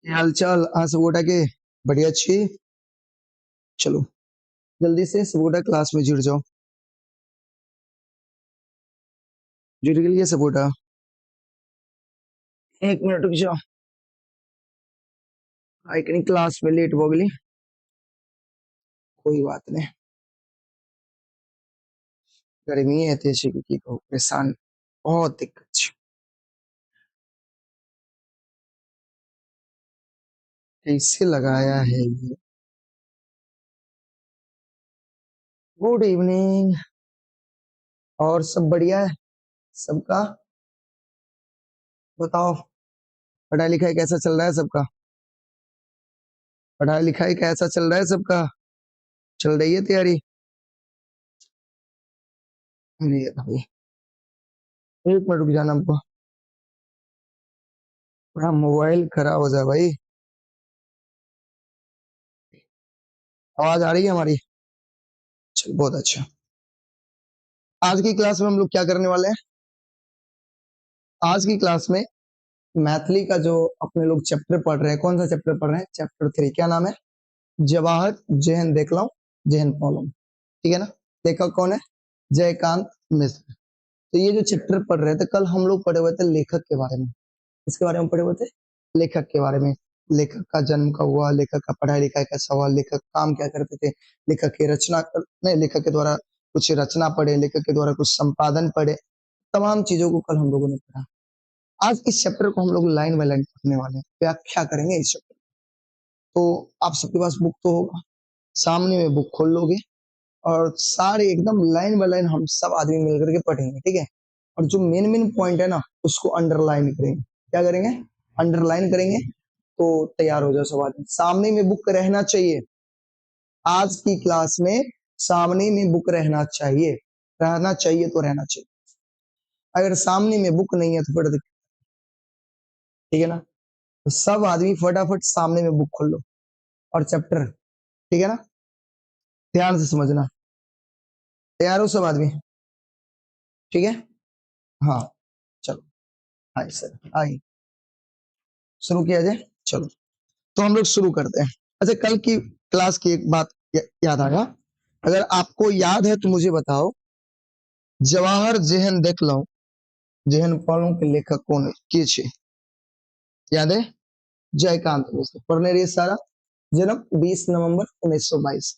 की हाल चाल अहाँ सब गोटा के? बढ़िया छी? चलू जल्दी से सब गोटा क्लास में जुड़ जाओ। जुड़ गेलियै सब गोटा? एक मिनट रुक जाओ, आइ कनी क्लास में लेट भऽ गेली। कोई बात नहीं, गर्मी एते छै कि की कहू, परेशान, बहुत दिक्कत छै। कैसे लगाया है ये? गुड इवनिंग, और सब बढ़िया है सबका? बताओ पढ़ाई लिखाई कैसा चल रहा है सबका? पढ़ाई लिखाई कैसा चल रहा है सबका? चल रही है तैयारी? अरे भाई एक मिनट रुक जाना, हमको बड़ा मोबाइल खराब हो जाए भाई। आवाज आ रही है हमारी? चल बहुत अच्छा। आज की क्लास में हम लोग क्या करने वाले हैं? आज की क्लास में मैथिली का जो अपने लोग चैप्टर पढ़ रहे हैं, कौन सा चैप्टर पढ़ रहे हैं? चैप्टर 3। क्या नाम है? जवाहर जेहन देखलौं जेहन पौलौं, ठीक है ना? लेखक कौन है? जयकांत मिश्र। तो ये जो चैप्टर पढ़ रहे थे कल हम लोग पढ़े हुए थे लेखक के बारे में। इसके बारे में पढ़े हुए थे लेखक के बारे में, लेखक का जन्म कब हुआ, लेखक का पढ़ाई लिखाई कैसा हुआ, लेखक काम क्या करते थे, लेखक की रचना नहीं, लेखक के द्वारा कुछ रचना पढ़े, लेखक के द्वारा कुछ संपादन पढ़े, तमाम चीजों को कल हम लोगों ने पढ़ा। आज इस चैप्टर को हम लोग लाइन बाय लाइन पढ़ने वाले हैं, व्याख्या करेंगे इस चैप्टर। तो आप सबके पास बुक तो होगा, सामने में बुक खोल लोगे और सारे एकदम लाइन बाय लाइन हम सब आदमी मिलकर के पढ़ेंगे, ठीक है? और जो मेन मेन पॉइंट है ना उसको अंडरलाइन करेंगे। क्या करेंगे? अंडरलाइन करेंगे। तो तैयार हो जाओ सब आदमी, सामने में बुक रहना चाहिए। आज की क्लास में सामने में बुक रहना चाहिए, रहना चाहिए तो रहना चाहिए। अगर सामने में बुक नहीं है तो फिर दिक्कत, ठीक है ना? तो सब आदमी फटाफट सामने में बुक खोल लो और चैप्टर, ठीक है ना? ध्यान से समझना। तैयार हो सब आदमी? ठीक है, हाँ चलो। हाय सर, आइए शुरू किया जाए। चलो तो हम लोग शुरू करते हैं। अच्छा, कल की क्लास की एक बात याद आया, अगर आपको याद है तो मुझे बताओ, जवाहर जेहन देखलौं जेहन पौलौं के लेखक कौन के छे? याद है? जयकांत मिश्र। पढ़ने रहिए सारा। जन्म 20 नवंबर 1922,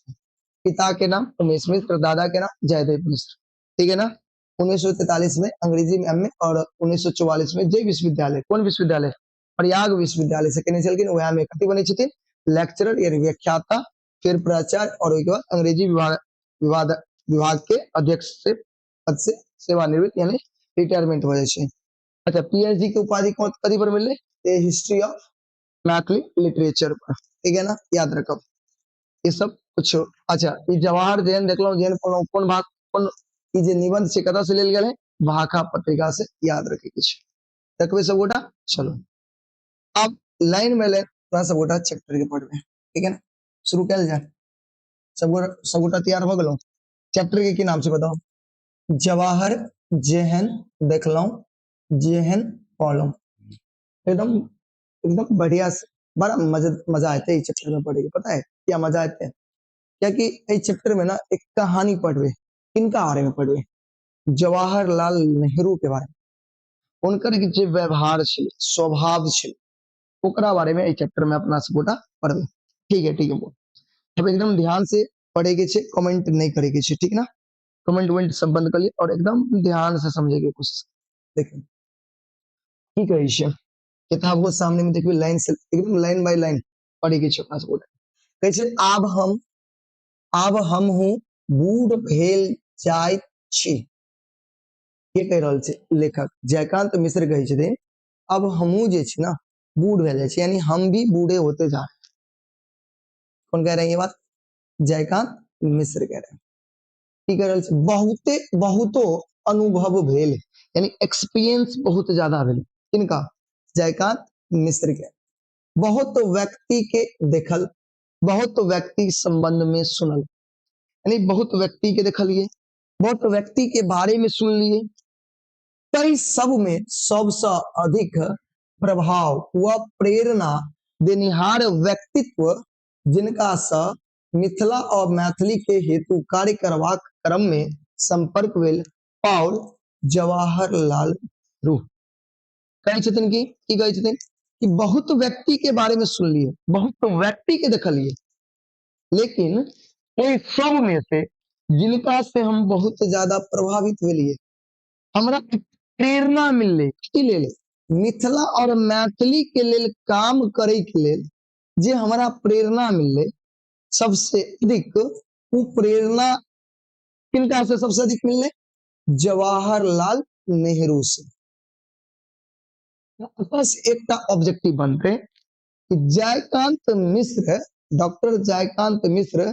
पिता के नाम उमेश मिश्र, दादा के नाम जयदेव मिश्र, ठीक है ना? 1943 में अंग्रेजी में एमए और 1944 में जय विश्वविद्यालय, कौन विश्वविद्यालय? प्रयाग विश्वविद्यालय से केने छलखिन। वएह में कथी बनै छथिन? लेक्चरर यानी व्याख्याता, फिर प्राचार्य और ओहिके बाद अंग्रेजी विभाग विभाग विभाग के अध्यक्ष से पद से सेवानिवृत्त यानी रिटायरमेंट हो जाइ छै। अच्छा, पीएचडी के उपाधि कौन कथी पर मिललै? ए हिस्ट्री ऑफ मैथिली लिटरेचर पर, ठीक है ना? याद रखब ये सब कुछ। अच्छा, ई जवाहर जेहन देखलौं जेहन पढ़लौं कोन भाग कोन ई जे निबंध छै कतऽ से लेल गेल है? भाखा पत्रिका से। याद रखे के छै, रखबै सब गोटा? चलो अब लाइन में लाइन थोड़ा सब गोटा चैप्टर के पढ़बै, ठीक है ना? शुरू कयल जाए। सब गोटा तैयार हो गेलौं? चैप्टर के की नाम से बताओ? जवाहर जेहन देखलौं जेहन पढ़लौं। एकदम एकदम बढ़िया से, बड़ा मजा आते है चैप्टर में पढ़े के। पता है क्या मजा आते है? क्या कि इस चैप्टर में ना एक कहानी पढ़बे। किनका बारे में पढ़बे? जवाहरलाल नेहरू के बारे में। उनकर जे व्यवहार छलै, स्वभाव छलै, ओकरा बारे में चैप्टर में अपना सब गोटा पढ़बे। ठीक है, ठीक है। अब एकदम ध्यान से पढ़े के छे, कमेंट नहीं करे के छे, ठीक ना? कमेंट वमेंट सब बंद कर लिए और एकदम ध्यान से समझे के कोशिश। देखिए की कहै छै किताब को सामने में देखबे, लाइन से एकदम लाइन बाय लाइन पढ़े के छे अपना सब गोटा। कहै छै आब हम हूँ बूढ़ भेल जाइत छी। के कहि रहल छै? लेखक जयकांत मिश्र कहै छथिन अब हमहूँ जे छी ना बूढ़ भेल जाइ छी, यानी हम भी बूढ़े होते जा रहे हैं। कौन कह रहे हैं ये बात? जयकांत मिश्र कह रहे हैं। की कह रहल छै? बहुते बहुतो अनुभव भेल, यानी एक्सपीरियंस बहुत ज्यादा भेल। किनका? जयकांत मिश्र के। बहुत व्यक्ति के देखल, बहुत व्यक्ति संबंध में सुनल, यानी बहुत व्यक्ति के देखलिए, बहुत व्यक्ति के बारे में सुन लिए। कई सब में सबसे अधिक प्रभाव व प्रेरणा देनिहार व्यक्तित्व जिनका सँ मिथिला और मैथिली के हेतु कार्य करबाक क्रम में संपर्क भेल पाओल जवाहरलाल नेहरू। कहै छथिन की की कहै छथिन कि बहुत व्यक्ति के बारे में सुनलिए, बहुत व्यक्ति के देखलिए, लेकिन ओहि सब में से जिनका से हम बहुत ज्यादा प्रभावित भेलिए, हमरा प्रेरणा मिललै, की लेल? मिथिला और मैथिली के लेल काम करे के लेल जे हमरा प्रेरणा मिललै सबसे अधिक, उ प्रेरणा किनका से सबसे अधिक मिललै? जवाहरलाल नेहरू से। बस एकटा ऑब्जेक्टिव बनते कि जयकांत मिश्र, डॉक्टर जयकांत मिश्र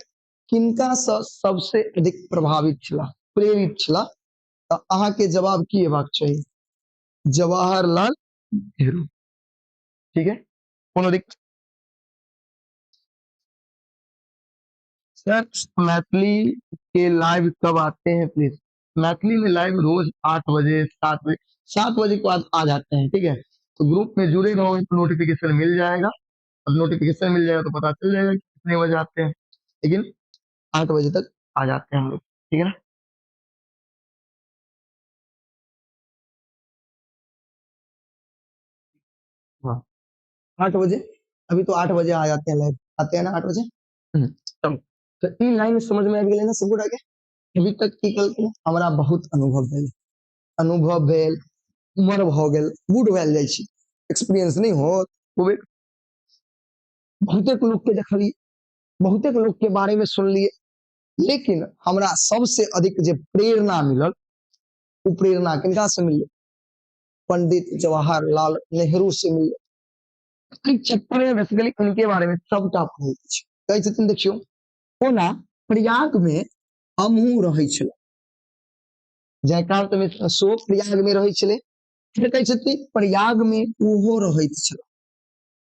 किनका से सबसे अधिक प्रभावित छला, प्रेरित छला? तो अहाँ के जवाब की हेबाक चाही? जवाहरलाल नेहरू। ठीक है, कोनो दिक्कत? सर मैथिली के लाइव कब आते हैं प्लीज? मैथिली में लाइव रोज 8 बजे, 7 बजे, 7 बजे के बाद आ जाते हैं। ठीक है, तो ग्रुप में जुड़े रहो तो नोटिफिकेशन मिल जाएगा, और नोटिफिकेशन मिल जाएगा तो पता चल जाएगा कि कितने बजे आते हैं, लेकिन 8 बजे तक आ जाते हैं हम लोग। ठीक है ना? हाँ, 8 बजे, अभी तो 8 बजे आ जाते हैं लाइव, आते हैं ना 8 बजे। चलो, तो ई लाइन समझ में आबि गेलै ना सब गोटा के? अभी तक की कहलखिन हमरा बहुत अनुभव भेल, अनुभव भेल, उम्र भऽ गेल, बूढ़ भेल जाइ छी, एक्सपीरियंस नहीं होत, बहुतेक लोक के देखलिए, बहुतेक लोक के बारे में सुनलिए, लेकिन हमरा सबसे अधिक जे प्रेरणा मिलल ओ प्रेरणा किनका से मिलल? पंडित जवाहरलाल नेहरू से मिलल। एहि चैप्टर में बेसिकली उनके बारे में सबटा पढ़ै छी। कहै छथिन देखियौ, ओना प्रयाग में हमहूँ रहै छलहुँ, जयकांत मिश्र सेहो प्रयाग में रहै छलै, फेर कहै छथिन प्रयाग में ओहो रहैत छल,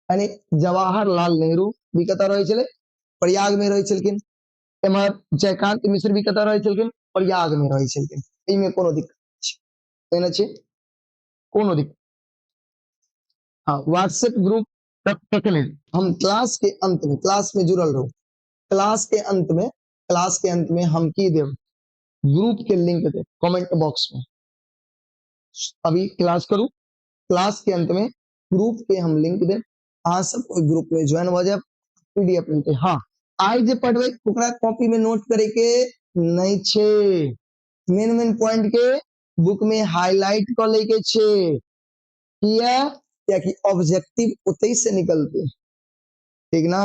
यानी जवाहरलाल नेहरू भी कतऽ रहै छलै? प्रयाग में रहै छलखिन। एम्हर जयकांत मिश्र भी कतऽ रहै छलखिन? प्रयाग में रहै छलखिन। एहिमे कोनो दिक्कत नहि छै, कोनो दिक्कत। हाँ, व्हाट्सएप ग्रुप तक तकले हम क्लास के अंत में, क्लास में जुड़ल रहू, क्लास के अंत में, क्लास के अंत में हम की देब? ग्रुप के लिंक देब कमेंट बॉक्स में। अभी क्लास करू, क्लास के अंत में ग्रुप के हम लिंक देब, अहाँ सब ओहि ग्रुप में ज्वाइन भऽ जायब, पीडीएफ मिलते। हाँ, आइ जे पढ़बै ओकरा कॉपी में नोट करे के नहीं छे, मेन मेन पॉइंट के बुक में हाईलाइट कऽ लै के छे। किया? कियाकि ऑब्जेक्टिव ओतै से निकलते, ठीक ना?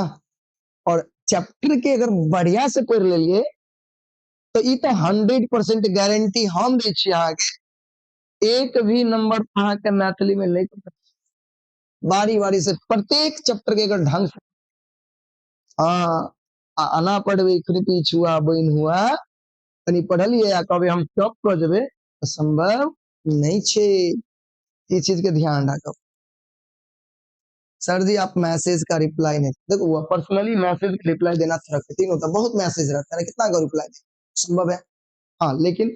और चैप्टर के अगर बढ़िया से पढ़ लेलिए तो ई तो 100% गारंटी हम दै छी अहाँके, एक भी नंबर अहाँके मैथिली में नहीं पकड़। बारी बारी से प्रत्येक चैप्टर के अगर ढंग से हाँ आ एना पढ़बै, खुरपी छुआ बनि हुआ कनि पढ़लिए आ कहबै हम टॉप कऽ जेबै, तऽ संभव नहीं छे। ई चीज के ध्यान राखब। सर जी आप मैसेज का रिप्लाई नहीं, देखो वो पर्सनली मैसेज का रिप्लाई देना थोड़ा कठिन होता है, बहुत मैसेज रहता है ना, कितना का रिप्लाई दे, संभव है? हाँ, लेकिन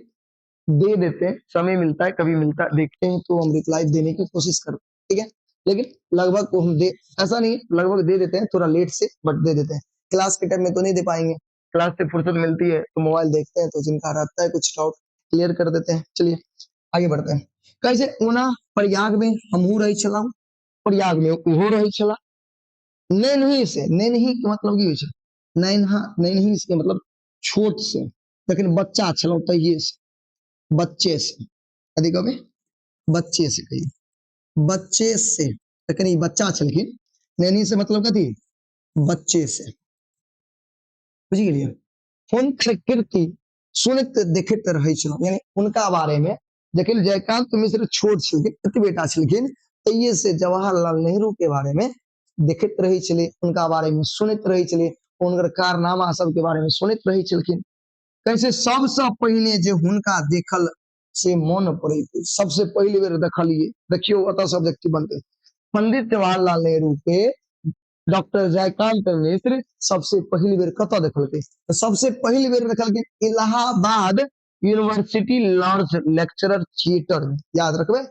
दे देते हैं, समय मिलता है, कभी मिलता है, देखते हैं तो हम रिप्लाई देने की कोशिश करते हैं, ठीक है। लेकिन लगभग वो हम दे, ऐसा नहीं लगभग दे देते हैं, थोड़ा लेट से बट they देते हैं। क्लास के टाइम में तो नहीं दे पाएंगे, क्लास से फुर्सत मिलती है तो मोबाइल देखते हैं, तो जिनका रहता है कुछ डाउट क्लियर कर देते हैं। चलिए आगे बढ़ते हैं। कैसे ओना प्रयाग में हमहूँ रहै छलहुँ, प्रयाग में ओहो रहै छला। नैनही से, नैनही के मतलब की होइ छै? नैनहा, नैनही से मतलब छोट से, जखन बच्चा छलहुँ तहिए से, बच्चे से, कथी कहबै? बच्चे से कहिए, बच्चे से। तखन ई बच्चा छलखिन, नैनही से मतलब कथी? बच्चे से, बुझि गेलियै? हुनकर कीर्ति सुनैत देखैत रहै छलहुँ, यानी हुनका बारे में जखन जयकांत मिश्र छोट छलखिन, एतबेटा छलखिन, तहिए से जवाहरलाल नेहरू के बारे में देखैत रहै छलै, हुनका बारे में सुनैत रहै छलै, हुनकर कारनामा सबके बारे में सुनैत रहै छलखिन। कैसे सबसँ पहिने जे हुनका देखल से मन पड़ैत, सबसे पहिल बेर देखलिए, देखियौ ओतऽ सब व्यक्ति बनतै। पंडित जवाहरलाल नेहरू के डॉक्टर जयकांत मिश्र सबसे पहिल बेर कतऽ देखलकै? तऽ सबसे पहिल बेर देखलकै Allahabad university lords lecturer theatre में। याद रखबै,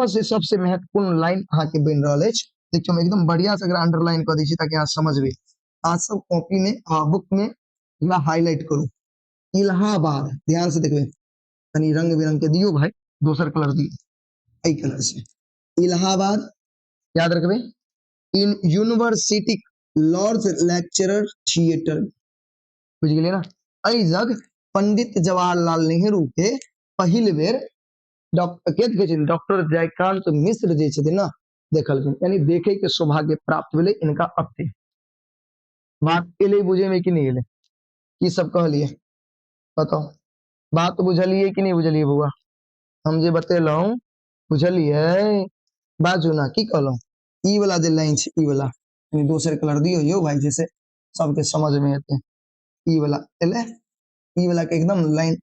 से सबसे महत्वपूर्ण लाइन अहाँके बनि रहल अछि देखियौ हम एकदम बढ़िया से एकरा अंडरलाइन कऽ दै छी ताकि अहाँ समझबै। अहाँ सब कॉपी में आ बुक में एकरा हाईलाइट करू। इलाहाबाद, ध्यान से देखबै, कनि रंग बिरंग के दियौ भाई, दोसर कलर दियौ, एहि कलर से। इलाहाबाद याद रखबै, in university Lord lecturer theatre, बुझि गेलियै ना? एहि जग पंडित जवाहरलाल नेहरू के पहिल बेर डॉक्टर के देखै छथिन, डॉक्टर जयकांत मिश्र जे छथिन ना, देखलखिन, यानी देखे के सौभाग्य प्राप्त भेलै इनका अते। बात एलै बुझे में कि नहीं एलै? की सब कहलियै बताउ, बात बुझलियै कि नहीं बुझलियै बौआ? हम जे बतेलहुँ बुझलियै? बाजू ना, की कहलहुँ? ई वाला जे लाइन छै, ई वाला कनि दोसर कलर दियौ यौ भाई, जैसे सबके समझ में एतै। ई वाला एलै, ई वाला के एकदम लाइन,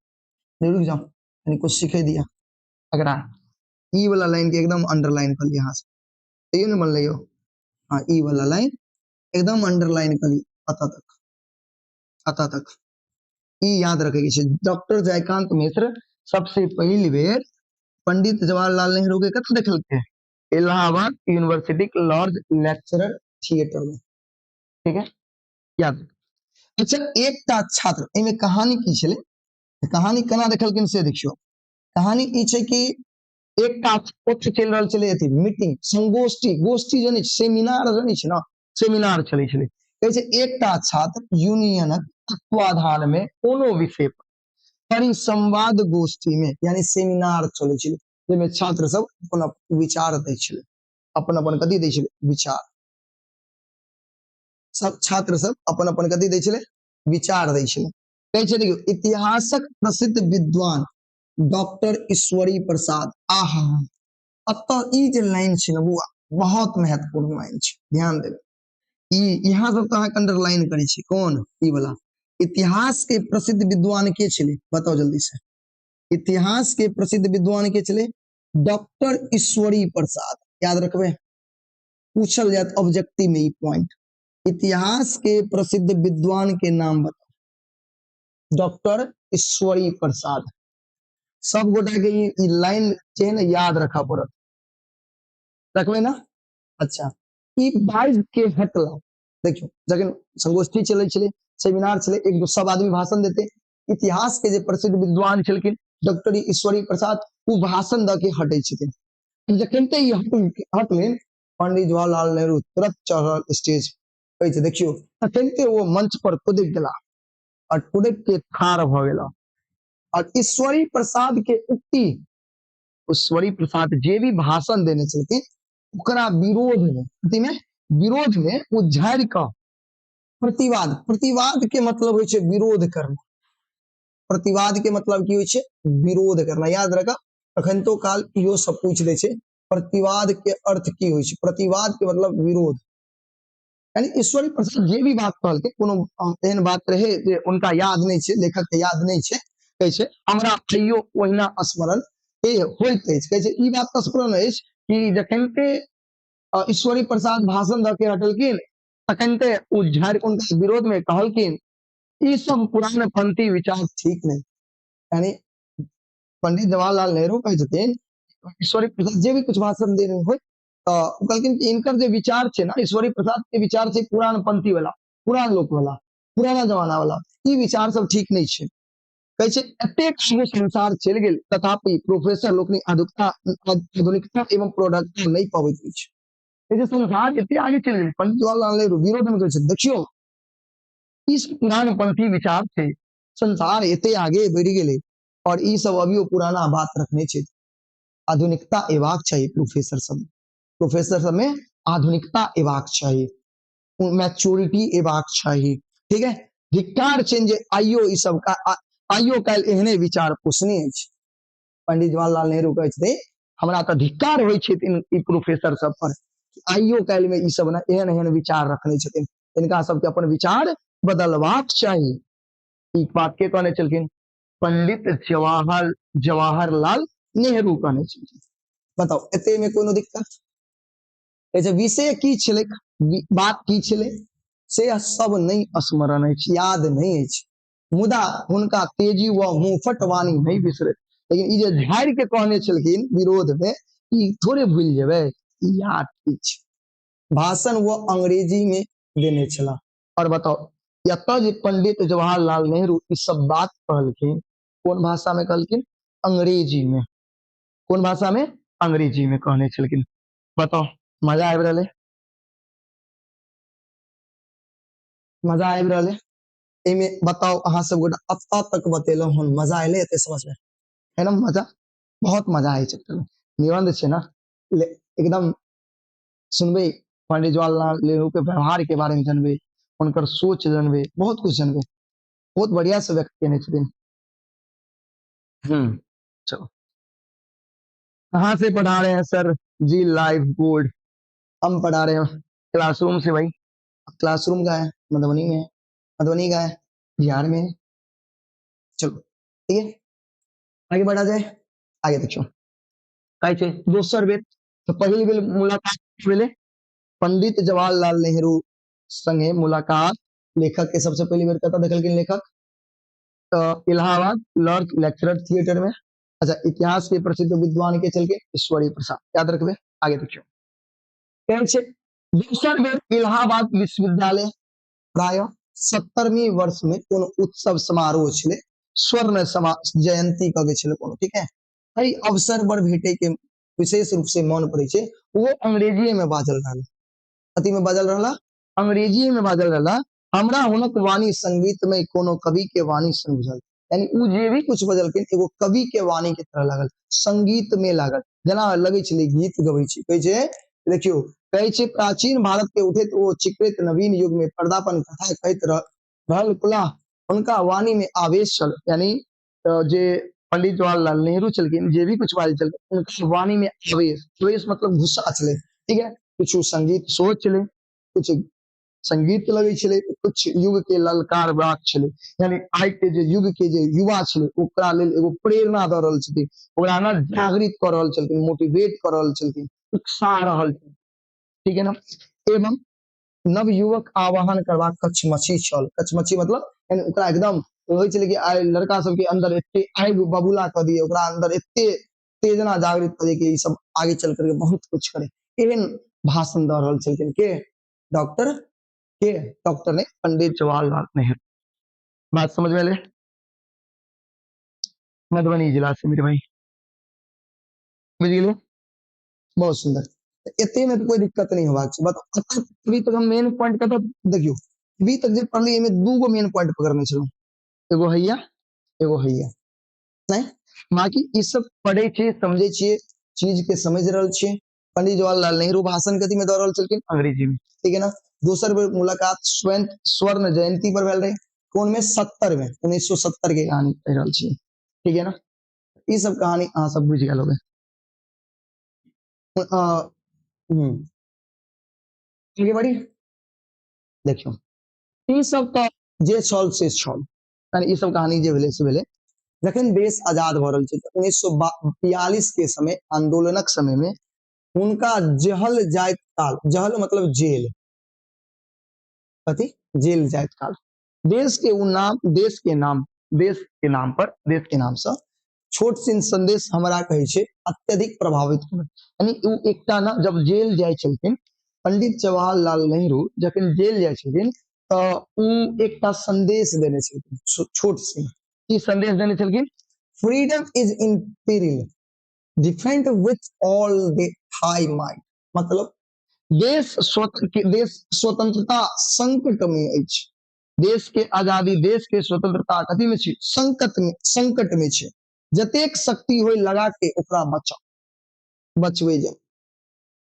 रुक जाओ कनि कुछ सिखे दिया एकरा। ई वाला लाइन के एकदम अंडरलाइन कर लिया यहाँ से, तैयो नहीं बनलै यौ। हाँ, ई वाला लाइन एकदम अंडरलाइन कर लिया अतः तक, अतः तक। ई याद रखे के छै, डॉक्टर जयकांत मिश्र सबसे पहिल बेर पंडित जवाहरलाल नेहरू के कतऽ देखलकै? इलाहाबाद यूनिवर्सिटी के लॉर्ड लेक्चरर थिएटर में। ठीक है, याद। अच्छा, एकटा छात्र, एहिमे कहानी की छलै, कहानी केना देखलखिन से देखियौ। कहानी ई छै कि एकटा पक्ष चलि रहल छलै अथी मीटिंग, संगोष्ठी, गोष्ठी जनै छै, सेमिनार जनै छै ने, सेमिनार चलै छलै। कहै छै एकटा छात्र यूनियनक तत्वाधान में कोनो विषय पर परिसंवाद गोष्ठी में, यानी सेमिनार चलै छलै, जाहिमे छात्र सब अपन अपन विचार दै छलै, अपन अपन कथी दै छलै विचार, सब छात्र सब अपन अपन कथी दै छलै विचार दै छलै। कहै छै देखियौ, इतिहासक प्रसिद्ध विद्वान डॉक्टर ईश्वरी प्रसाद, आहा, अतः ई जे लाइन छै ने बौआ, बहुत महत्वपूर्ण लाइन छै, ध्यान देबै। ई यहाँ सब तऽ अहाँके अंडरलाइन करै छी, कोन? ई वाला। इतिहास के प्रसिद्ध विद्वान के छलै बताउ जल्दी से? इतिहास के प्रसिद्ध विद्वान के छलै? डॉक्टर ईश्वरी प्रसाद। याद रखबै, पूछल जायत ऑब्जेक्टिव में ई पॉइंट। इतिहास के प्रसिद्ध विद्वान के नाम बताउ, डॉक्टर ईश्वरी प्रसाद। सब गोटा के ई लाइन जे है ने याद रखा पड़त, रखबै ना? अच्छा, ई बाइज के हटला, देखियौ जखन संगोष्ठी चलै छलै, सेमिनार छलै, एक दो सब आदमी भाषण देते, इतिहास के जे प्रसिद्ध विद्वान छलखिन डॉक्टर ईश्वरी प्रसाद, ओ भाषण दऽ के हटै छथिन। जखन ते ई हटलिन, पंडित जवाहरलाल नेहरू तुरंत चढ़ल स्टेज, कहै छै देखियौ, तखन ते ओ मंच पर कुदि गेला और कुदि के ठाढ़ भऽ गेला। और ईश्वरी प्रसाद के उक्ति, ईश्वरी प्रसाद जे भी भाषण देने छलखिन ओकरा विरोध में, अथी में विरोध में ओ झाड़ि कऽ प्रतिवाद, प्रतिवाद के मतलब होइ छै विरोध करना, प्रतिवाद के मतलब की होइ छै? विरोध करना। याद रखब, अखन तो काल इहो सब पूछि दै छै प्रतिवाद के अर्थ की होइ छै, प्रतिवाद के मतलब विरोध। यानी ईश्वरी प्रसाद जे भी बात कहलकै, कोनो एहन बात रहे जे उनका याद नहि छै, लेखक के याद नहि छै, कहै छै हमरा आइयो ओहिना स्मरण होइत अछि। कहै छै ई बात स्मरण अछि कि जखन ते ईश्वरी प्रसाद भाषण दऽ के हटलखिन, तखन ते ओ झाड़ि के उनका विरोध में कहलखिन ई सब पुरान पंथी विचार ठीक नहीं। यानी पंडित जवाहरलाल नेहरू कहै छथिन ईश्वरी प्रसाद जे भी कुछ भाषण देने होय, तऽ ओ कहलखिन कि इनकर जे विचार छै ना, ईश्वरी प्रसाद के विचार छै पुरान पंथी वाला, पुरान लोक वाला, पुराना जमाना वाला, ई विचार सब ठीक नहीं छै। कहै छै एतेक आगू संसार चलि गेल तथापि प्रोफेसर लोकनि आधुनिकता एवं प्रौढ़ता नहि पबैत अछि। कहै छै संसार एते आगे चलि गेल, पंडित जवाहरलाल नेहरू विरोध में कहै छै देखियौ ई सब पुरान पंथी विचार छै, संसार एते आगे बढ़ि गेलै और ई सब अभियो पुराना बात रखने छै। आधुनिकता एबाक चाही प्रोफेसर सब, प्रोफेसर सब में आधुनिकता एबाक चाही, मैच्योरिटी एबाक चाही। ठीक है, धिक्कार छै जे आइयो ई सब का, आइयो काल्हि एहने विचार पोसने अछि। पंडित जवाहरलाल नेहरू कहै छथिन हमरा तऽ धिक्कार होइ छै ई प्रोफेसर सब पर, आइयो काल्हि में ई सब ने एहन एहन विचार रखने छथिन, इनका सबके अपन विचार बदलबाक चाही। ई बात के कहने छलखिन? पंडित जवाहरलाल नेहरू कहने छलखिन। बताउ एते में कोनो दिक्कत? कहै छै विषय की छलै, बात की छलै से सब नहि स्मरण अछि, याद नहि अछि, मुदा हुनका तेजी व मुंहफट वाणी नहि बिसरैत। लेकिन ई जे झाड़ि के कहने छलखिन विरोध में, ई थोड़े भूलि जेबै, ई याद अछि। भाषण वो अंग्रेजी में देने छलाह। और बताओ, एतऽ जे पंडित जवाहरलाल नेहरू ई सब बात कहलखिन, कोन भाषा में कहलखिन? अंग्रेजी में। कोन भाषा में? अंग्रेजी में कहने छलखिन। बताओ, मजा आबि रहल है? मजा आबि रहल है? एहिमे बताओ अहाँ सब गोटा एतऽ तक बतेलहुँ हन, मजा एलै एते समझमे? है ना मजा? बहुत मजा आय चैप्टर में। निबंध छै ना, एकदम सुनबै पंडित जवाहरलाल नेहरू के व्यवहार के बारे में जानबै, हुनकर सोच जानबै, बहुत कुछ जानबै। बहुत बढ़िया से व्यक्त केने छथिन। चलो, कहाँ से पढ़ा रहे हैं सर जी? लाइव बोर्ड हम पढ़ा रहे हैं क्लासरूम से भाई। क्लासरूम का है मधुबनी में, मधुबनी का है बिहार में। चलो ठीक है, आगे बढ़ा जाए। आगे देखियो कहै छै दोसर बेर, तो पहिल बेर मुलाकात भेलै पंडित जवाहरलाल नेहरू संगे मुलाकात। लेखक के सबसे पहली बेर कतऽ देखलखिन लेखक? तो इलाहाबाद लॉर्ड लेक्चरर थिएटर में। अच्छा, इतिहास के प्रसिद्ध विद्वान के चलके ईश्वरी प्रसाद, याद रखबे। आगे देखियो कहै छै दोसर बेर इलाहाबाद विश्वविद्यालय प्राय 70वीं वर्ष में कोनो उत्सव समारोह छलै, स्वर्ण जयंती कह के छलै कोनो, ठीक है। एहि अवसर पर भेटे के विशेष रूप से मन पड़ै छै, वो अंग्रेजी में बाजल रहल। कथी में बाजल रहला? अंग्रेजी में बाजल रहला। हमरा हुनक वाणी संगीत में कोनो कवि के वाणी सन बुझल, यानी उ जे भी कुछ बजलखिन एगो कवि के वाणी के तरह लागल, संगीत में लागल, जेना लगै छलै गीत गबै छै। कहै छै देखियौ, कहै छै प्राचीन भारत के उठैत ओ चिकरैत नवीन युग में पर्दापन कथा कहैत रहल कुला, हुनका वाणी में आवेश छल। यानी जे पंडित जवाहरलाल नेहरू छलखिन, जे भी कुछ बाजै छलखिन, हुनका वाणी में आवेश, आवेश मतलब गुस्सा छलै, ठीक है। किछु संगीत सोच छलै, कुछ संगीत लगै छलै, कुछ युग के ललकार बात छलै। यानी आइ के जे युग के जे युवा छलै ओकरा लेल एगो प्रेरणा दऽ रहल छथिन, ओकरा ने जागृत कऽ रहल छलखिन, मोटिवेट कऽ रहल छलखिन, उत्साह रहल छलखिन, ठीक है ना। एवं नवयुवक आह्वान करबाक कछमछी छल। कछमछी मतलब यानी ओकरा एकदम होइ छलै कि आइ लड़का सबके अंदर एते आगि बबूला कऽ दिए, ओकरा अंदर एते तेजना जागृत कऽ दिए कि ई सब आगे चल करके बहुत कुछ करे, एहन भाषण दऽ रहल छलखिन के डॉक्टर, के डॉक्टर ने पंडित जवाहरलाल नेहरू। बात समझ में एलै? मधुबनी जिला से मेरे भाई, बुझि गेलियै? बहुत सुंदर। एते में तो कोई दिक्कत नहीं होबाक छै। बस अभी तक हम मेन पॉइंट कतऽ देखियौ, अभी तक जे पढ़लियै एहिमे दू गो मेन पॉइंट पकड़ने छलहुँ, एगो हैया एगो हैया, नहीं बाकी ई सब पढ़ै छियै, समझै छियै, चीज के समझ रहल छियै। पंडित जवाहरलाल नेहरू भाषण कथी में दऽ रहल छलखिन? अंग्रेजी में, ठीक है ना। दोसर बेर मुलाकात स्वयं स्वर्ण जयंती पर भेल रहे, कोन में? 70 में, 1970 के कहानी कहि रहल छियै, ठीक है ना। ई सब कहानी अहाँ सब बुझि गेल होबै। आगे बढ़ी, देखियौ ई सब तऽ जे छल से छल, यानी ई सब कहानी जे भेलै से भेलै। जखन देश आजाद भऽ रहल छै तऽ 1942 के समय, आंदोलनक समय में हुनका जहल जाइत काल, जहल मतलब जेल, कथी? जेल जाइत काल देश के उ नाम, देश के नाम, देश के नाम पर, देश के नाम से छोट सिन संदेश हमरा कहै छै अत्यधिक प्रभावित केलक। यानी उ एकटा ना जब जेल जाइ छलखिन पंडित जवाहरलाल नेहरू, जखन जेल जाइ छलखिन तऽ उ एकटा संदेश देने छलखिन, छोट सिन। की संदेश देने छलखिन? Freedom is in peril, defend with all the high mind. मतलब देश देश स्वतंत्रता संकट में अछि, देश के आजादी, देश के स्वतंत्रता कथी में छै? संकट में, संकट में छै। जतेक शक्ति होय लगा के ओकरा बचाओ, बचबै जाओ।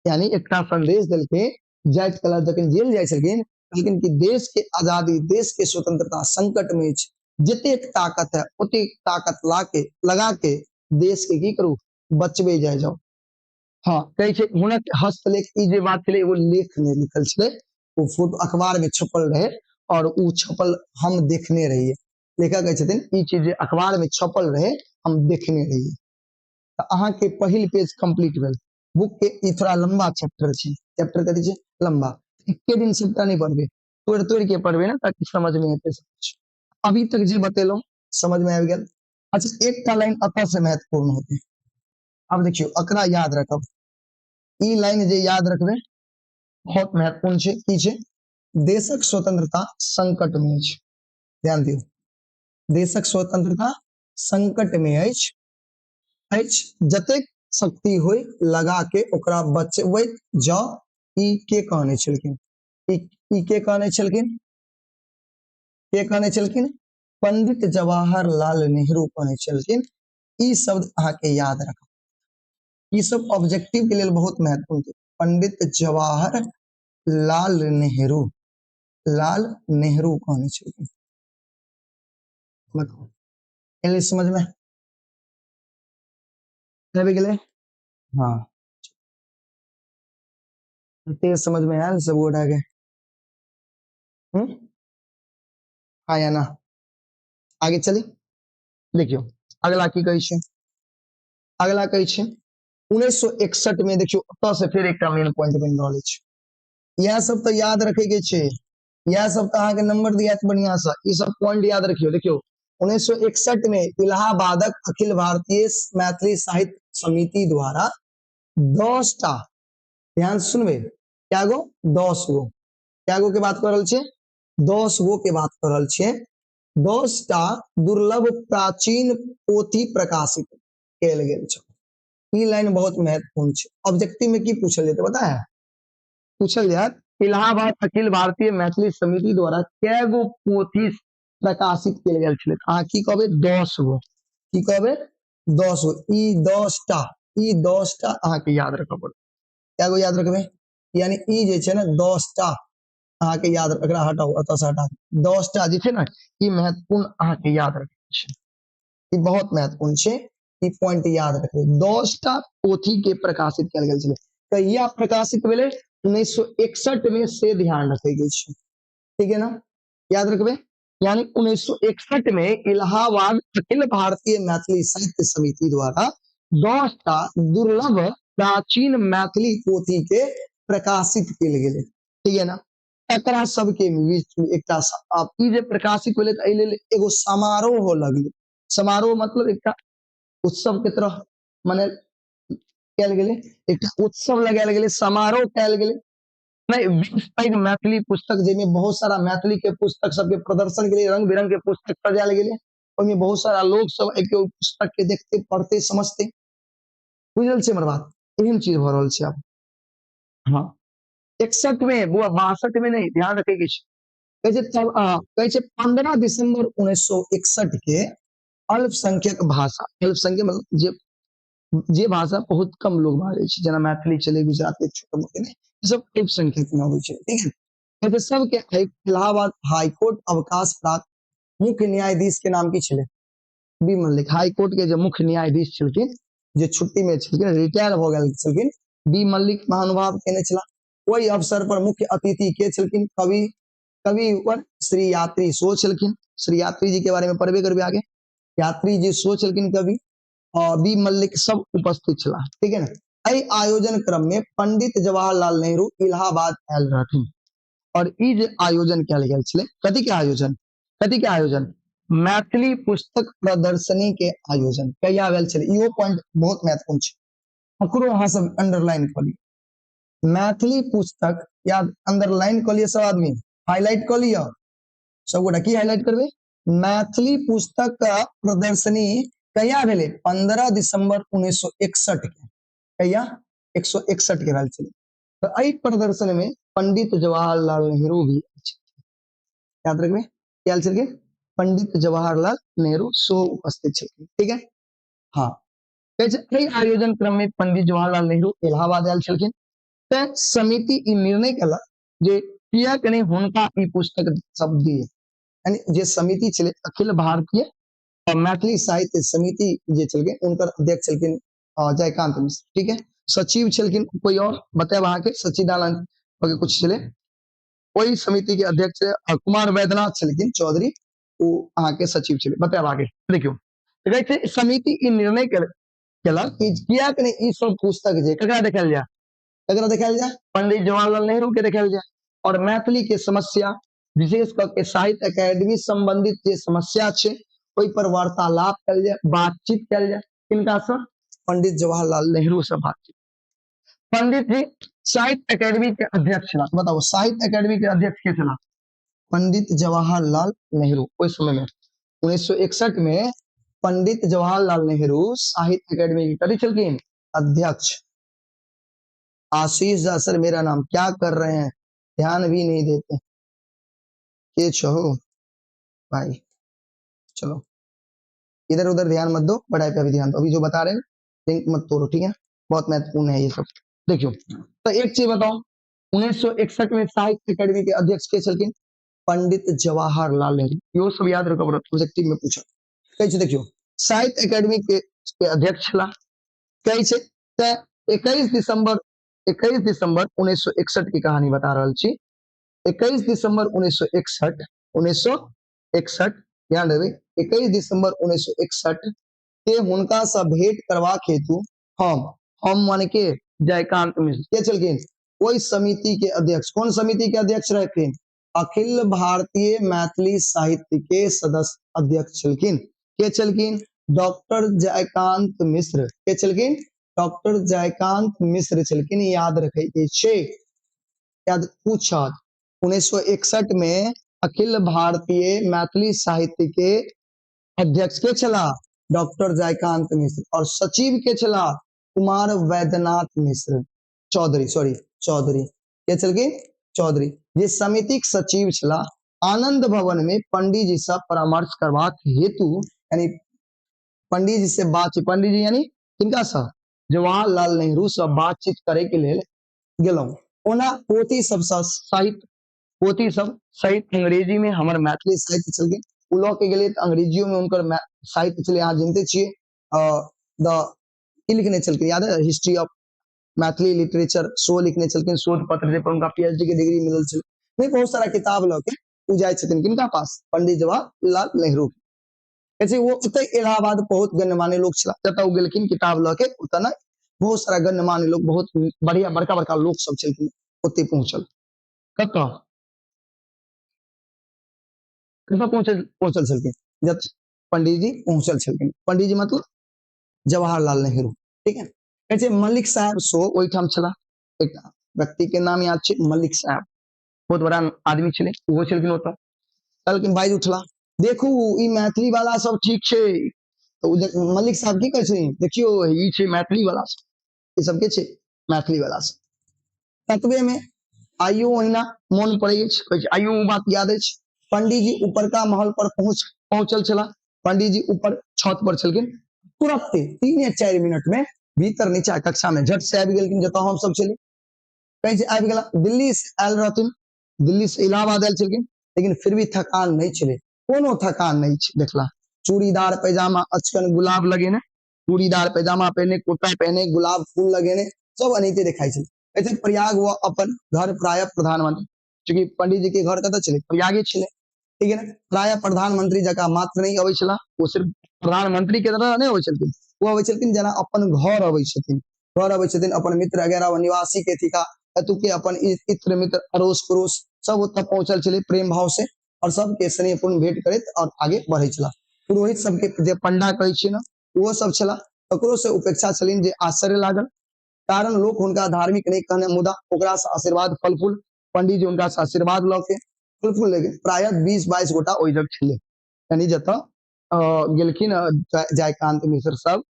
यानी एकटा संदेश देलखिन जाइत कला जखन जेल जाइ छलखिन, कहलखिन कि देश के आजादी, देश के स्वतंत्रता संकट में अछि, जतेक ताकत है ओतेक ताकत ला के, लगा के देश के की करू? बचबै जाय जाओ। हाँ, कहै छै हुनक हस्तलेख, ई जे बात छलै एगो लेख में लिखल छलै, ओ फोटो अखबार में छपल रहे और उ छपल हम देखने रहिए। लेखक कहै छथिन ई चीज जे अखबार में छपल रहे हम देखने रहिए। तऽ अहाँ के पहिल पेज कंप्लीट भेल बुक के। ई थोड़ा लंबा चैप्टर छै, चैप्टर कथी छै? लंबा। एके दिन सबटा नहीं पढ़बे, तोड़ तोड़ के पढ़बे ना ताकि समझ में एते सब कुछ। अभी तक जे बतेलहुँ समझ में आबि गेल? अच्छा, एकटा लाइन एतऽ से महत्वपूर्ण होते। अब देखियौ, एकरा याद रखब, ई लाइन जे याद रखबे बहुत महत्वपूर्ण छै। की छै? देशक स्वतंत्रता संकट में अछि। ध्यान दियौ, देशक स्वतंत्रता संकट में अछि अछि जतेक शक्ति होय लगा के ओकरा बचबैत जाउ। ई के कहने छलखिन? ई के कहने छलखिन? के कहने छलखिन? पंडित जवाहरलाल नेहरू कहने छलखिन। ई शब्द अहाँके याद रखब, ई सब ऑब्जेक्टिव के लेल बहुत महत्वपूर्ण छै। पंडित जवाहर लाल नेहरू, लाल नेहरू कहने छलखिन। बताउ, एलै समझ में? आबि गेलै? हाँ, एते समझ में आयल सब गोटा के? हाँ या ना? आगे चली, देखियौ अगला की कहै छै। अगला कहै छै 1961 में, देखियौ ओतऽ से फेर एकटा मेन पॉइंट बनि रहल अछि। इएह सब तऽ याद रखे के छै, इएह सब तऽ अहाँके नंबर दियात बढ़िया से, ई सब पॉइंट याद रखियौ। देखियौ 1961 में इलाहाबादक अखिल भारतीय मैथिली साहित्य समिति द्वारा 10टा, ध्यान से सुनबै, क्या गो? 10 गो। क्या गो के बात कर रहल छियै? 10 गो के बात कर रहल छियै। 10टा दुर्लभ प्राचीन पोथी प्रकाशित कयल गेल छल। ई लाइन बहुत महत्वपूर्ण छै। ऑब्जेक्टिव में की पूछल जेतै पता है? पूछल जायत इलाहाबाद अखिल भारतीय मैथिली समिति द्वारा कै गो पोथी प्रकाशित कयल गेल छलै? अहाँ की कहबै? 10 गो। की कहबै? 10 गो। ई 10टा, ई 10टा अहाँके याद रखऽ पड़त। कै गो याद रखबै? यानी ई जे छै ने 10टा अहाँके याद, एकरा हटाउ, एतऽ से हटा, 10टा जे छै ने ई महत्वपूर्ण अहाँके याद रखै छै, ई बहुत महत्वपूर्ण छै, ई पॉइंट याद रखबै। 10टा पोथी के प्रकाशित कयल गेल छलै। कहिया प्रकाशित भेलै? 1961 में, से ध्यान रखे के छै, ठीक है ना? याद रखबै। यानी 1961 में इलाहाबाद अखिल भारतीय मैथिली साहित्य समिति द्वारा 10टा दुर्लभ प्राचीन मैथिली पोथी के प्रकाशित कयल गेलै, ठीक है ना? एकरा सबके बीच में एकटा आब ई जे प्रकाशित भेलै तऽ एहि लेल एगो समारोह हो लगलै। समारोह मतलब एकटा उत्सव के तरह मने कयल गेलै, एकटा उत्सव लगायल गेलै, समारोह कयल गेलै। नहीं, 20 पैघ मैथिली पुस्तक जाहिमे बहुत सारा मैथिली के पुस्तक सबके प्रदर्शन के लिए रंग बिरंग के पुस्तक सजायल गेलै। ओहिमे बहुत सारा लोग सब आबि के ओहि पुस्तक के देखते पढ़ते समझते, बुझल छै हमर बात? एहन चीज भऽ रहल छै आब। हाँ, 61 में बुआ, 62 में नहीं, ध्यान रखे के छै। कहै छै तब, कहै छै 15 दिसंबर 1961 के अल्पसंख्यक भाषा, अल्पसंख्यक मतलब जे भाषा बहुत कम लोग बाजै छै, जेना मैथिली छलै, गुजराती छोटा मोटा नहि, ई सब अल्पसंख्यक में अबै छै, ठीक है? कहै छै सबके इलाहाबाद हाईकोर्ट अवकाश प्राप्त मुख्य न्यायाधीश के नाम की छलै? बी मल्लिक। हाईकोर्ट के जे मुख्य न्यायाधीश छलखिन, जे छुट्टी में छलखिन, रिटायर भऽ गेल छलखिन, बी मल्लिक महानुभाव केने छलाह। ओहि अवसर पर मुख्य अतिथि के छलखिन? कवि वर श्री यात्री सो छलखिन। श्री यात्री जी के बारे में पढ़बे करबे आगे। यात्री जी सो छलखिन कवि, और बी मल्लिक सब उपस्थित छलाह, ठीक है ना? एहि आयोजन क्रम में पंडित जवाहरलाल नेहरू इलाहाबाद आयल रहथिन। और ई जे आयोजन कयल गेल छलै, कथी के आयोजन? कथी के आयोजन? मैथिली पुस्तक प्रदर्शनी के आयोजन कहिया भेल छलै? इहो पॉइंट बहुत महत्वपूर्ण छै, ओकरो अहाँ सब अंडरलाइन कऽ लियौ। मैथिली पुस्तक याद अंडरलाइन कऽ लियौ सब आदमी, हाईलाइट कऽ लियौ सबगोटा। की हाईलाइट करबै? मैथिली पुस्तक प्रदर्शनी कहिया भेलै? 15 दिसंबर 1961 के। कहिया? 161 के भेल छलै। तऽ एहि प्रदर्शन में पंडित जवाहरलाल नेहरू भी याद रखबै, आयल छलखिन। पंडित जवाहरलाल नेहरू सेहो उपस्थित छलखिन, ठीक है? हाँ, कहै छै एहि आयोजन क्रम में पंडित जवाहरलाल नेहरू इलाहाबाद आयल छलखिन। तें समिति ई निर्णय केलक जे किएक नहि हुनका ई पुस्तक सब दिए। यानी जे समिति छलै अखिल भारतीय मैथिली साहित्य समिति जे छलखिन, उनकर अध्यक्ष छलखिन जयकांत मिश्र, ठीक है? सचिव छलखिन कोई और बतायब अहाँके, सच्चिदानंद वगैरह कुछ छलै। ओहि समिति के अध्यक्ष कुमार वैद्यनाथ छलखिन चौधरी, ओ अहाँके सचिव छलै। बतायब आगे। देखियौ कहै छै समिति ई निर्णय केलक कि किएक नहि ई सब पुस्तक जे ककरा देखायल जाय, ककरा देखायल जाय? पंडित जवाहरलाल नेहरू के देखायल जाय। और मैथिली के समस्या, विशेष कऽ के साहित्य अकेडमी संबंधित जे समस्या छै ओहि पर वार्तालाप कयल जाय, बातचीत कयल जाय। किनका से? पंडित जवाहरलाल नेहरू से बातचीत। पंडित जी साहित्य अकेडमी के अध्यक्ष छलाह। बताओ साहित्य अकेडमी के अध्यक्ष के छलाह? पंडित जवाहरलाल नेहरू। ओहि समय में 1961 में पंडित जवाहरलाल नेहरू साहित्य अकेडमी के कथी छलखिन? अध्यक्ष। आशीष झा सर मेरा नाम, क्या कर रहे हैं, ध्यान भी नहीं देते के छहो भाई। चलो इधर उधर ध्यान मत दो, पढ़ाई पे भी ध्यान दो। अभी जो बता रहे हैं लिंक मत तोड़ो, ठीक है, बहुत महत्वपूर्ण है ये सब। देखियो तो एक चीज बताओ, 1961 में साहित्य अकेडमी के अध्यक्ष के छलखिन? पंडित जवाहरलाल नेहरू। यो सब याद रखो, प्रोजेक्टिव में पूछा। कहै छै देखियो साहित्य अकेडमी के अध्यक्ष छलाह, कहै छै तऽ 21 दिसंबर 1961 की कहानी बता रहल छी। 21 दिसंबर 1961, ध्यान देबै, 21 दिसंबर 1961 के हुनका से भेंट करबाक हेतु हम माने के जयकांत मिश्र के छलखिन ओहि समिति के अध्यक्ष। कोन समिति के अध्यक्ष रहथिन? अखिल भारतीय मैथिली साहित्य के सदस्य अध्यक्ष छलखिन। के छलखिन? डॉक्टर जयकांत मिश्र। के छलखिन? डॉक्टर जयकांत मिश्र छलखिन। याद रखे के छै, याद पूछत। 1961 में अखिल भारतीय मैथिली साहित्य के अध्यक्ष के छलाह? डॉक्टर जयकांत मिश्र। और सचिव के छलाह? कुमार वैद्यनाथ मिश्र चौधरी, सॉरी चौधरी। के छलखिन? चौधरी। जे समितिक सचिव छलाह। आनंद भवन में पंडित जी से परामर्श करबाक हेतु, यानी पंडित जी से बातचीत, पंडित जी यानी किनका से? जवाहरलाल नेहरू से बातचीत करे के लेल गेलहुं। ओना पोथी सब साहित्य, पोथी सब सहित अंग्रेजी में हमर मैथिली साहित्य छलखिन, ओ लऽ के गेलियै तऽ अंग्रेजियो में हुनकर साहित्य छलै। अहाँ जनते छियै, द की लिखने छलखिन, याद है? History of Maithili literature show लिखने छलखिन, शोध पत्र जे पर हुनका पीएचडी के डिग्री मिलल छलै। नहीं, बहुत सारा किताब लऽ के ओ जाइ छथिन किनका पास? पंडित जवाहरलाल नेहरू। कहै वो ओतऽ इलाहाबाद बहुत गण्यमान्य लोग छलाह, जतऽ ओ गेलखिन किताब लऽ के ओतऽ ने बहुत सारा गण्यमान्य लोग, बहुत बढ़िया बड़का बड़का लोग सब छलखिन, ओतै पहुँचल। कतऽ कतऽ पहुँचल छलखिन? जब पंडित जी पहुँचल छलखिन, पंडित जी मतलब जवाहरलाल नेहरू, ठीक है। कहै छै मलिक साहब सो ओहिठाम छलाह, एकटा व्यक्ति के नाम याद छै मलिक साहब, बहुत बड़ा आदमी छलै, ओहो छलखिन ओतऽ। कहलखिन बाजि उठला, देखू ई मैथिली वाला सब ठीक छै। तऽ ओ मलिक साहब की कहै छै, देखियौ ई छै मैथिली वाला सब, ई सब के छै मैथिली वाला सब। ततबे में आइयो ओहिना मोन पड़ै अछि, कहै छै आइयो ओ बात याद अछि। पंडीजी ऊपरका महल पर पहुँचल छलाह, पंडीजी ऊपर छत पर छलखिन, तुरंते 3 या 4 मिनट में भीतर नीचा कक्षा में झट से आबि गेलखिन जतऽ हम सब छली। कहै छै आबि गेला, दिल्ली से आयल रहथिन, दिल्ली से इलाहाबाद आयल छलखिन, लेकिन फिर भी थकान नहीं छलै, कोनो थकान नहीं छै। देखला चूड़ीदार पैजामा अचकन गुलाब लगेने, चूड़ीदार पैजामा पहने, कुर्ता पहने, गुलाब फूल लगेने, सब एनाहिते देखाइ छलै। कहै छै प्रयाग व अपन घर प्राय प्रधानमंत्री, चूँकि पंडित जी के घर कतऽ छलै? प्रयागे छलै, ठीक है ना। प्राय प्रधानमंत्री जकाँ मात्र नहीं अबै छलाह, ओ सिर्फ प्रधानमंत्री के तरह नहीं अबै छलखिन, ओ अबै छलखिन जेना अपन घर अबै छथिन, घर अबै छथिन अपन मित्र वगैरह व निवासी के थिका, एतुके अपन इत्र मित्र अड़ोस पड़ोस सब ओतऽ पहुँचल छलै प्रेम भाव से, और सबके स्नेहपूर्ण भेंट करैत और आगे बढ़ै छलाह। पुरोहित सबके जे पंडा कहै छियै ने, ओहो सब छलाह, तकरो से उपेक्षा छलनि जे आश्चर्य लागल, कारण लोक हुनका धार्मिक नहीं कहने, मुदा ओकरा से आशीर्वाद फल फूल, पंडित जी हुनका से आशीर्वाद लऽ के फल फूल लेके प्रायः 20-22 गोटा ओहि जग छलै, यानी जतऽ गेलखिन जयकांत मिश्र सब।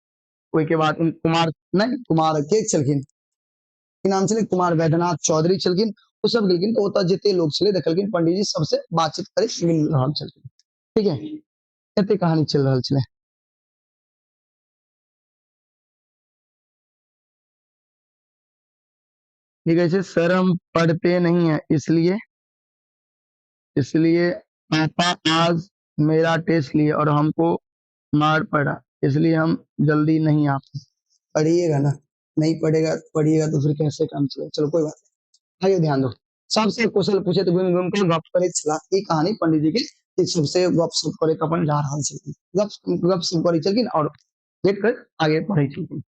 ओहिके बाद कुमार नहीं, कुमार के छलखिन, की नाम छलै? कुमार वैद्यनाथ चौधरी छलखिन, ओ सब गेलखिन। तऽ ओतऽ जते लोग छलै देखलखिन पंडित जी सबसे बातचीत करैत मिल रहल छलखिन, ठीक है। एते कहानी चलि रहल छलै। ठीक है, सर हम पढ़ते नहीं है इसलिए पापा आज मेरा टेस्ट लिए और हमको मार पड़ा, इसलिए हम जल्दी नहीं आ पाए। पढ़िएगा ना, नहीं पढ़ेगा, पढ़िएगा तो फिर कैसे काम चलेगा। चलो कोई बात नहीं, आगे ध्यान दो। सबसे क्वेश्चन पूछे तो घूम घूम के गप करैत छलाह। ई कहानी पंडित जी के सबसे गप सप करैत अपन जा रहल छलखिन, गप सप करै छलखिन और देख कर आगे बढ़ै छलखिन।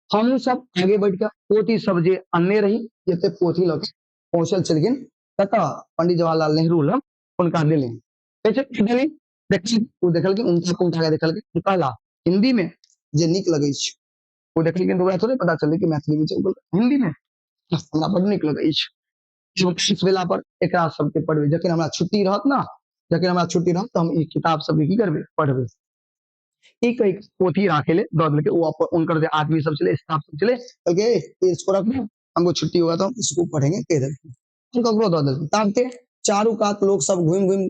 हमहूँ सब आगे बढ़ि कऽ पोथी सब जे अनने रही, जते पोथी लऽ के पहुँचल छलखिन ततऽ पंडित जवाहरलाल नेहरू लग हुनका देलनि। कहै छै देलनि, देखलखिन, ओ देखलखिन, उनका उनका के देखलखिन, कहला हिंदी में जे नीक लगै छै। ओ देखलखिन तऽ ओकरा थोड़े पता चललै कि मैथिली में छै, ओ कहलकै हिंदी में, हमरा बड नीक लगै अछि। भेला पर एकरा सबके पढ़बै, जखन हमरा छुट्टी रहत ने, जखन हमरा छुट्टी रहत तऽ हम ई किताब सबके की करबै, पढ़बै। ई कहि पोथी राखे ले दऽ देलकै। ओ अपन हुनकर जे आदमी सब छलै, स्टाफ सब छलै, कहलकै इसको रखो, हमको छुट्टी होगा तो हम इसको पढ़ेंगे, कहि देलकै। हम ककरो दऽ देलकै। ताबते चारू कात लोक सब घुमि घुमि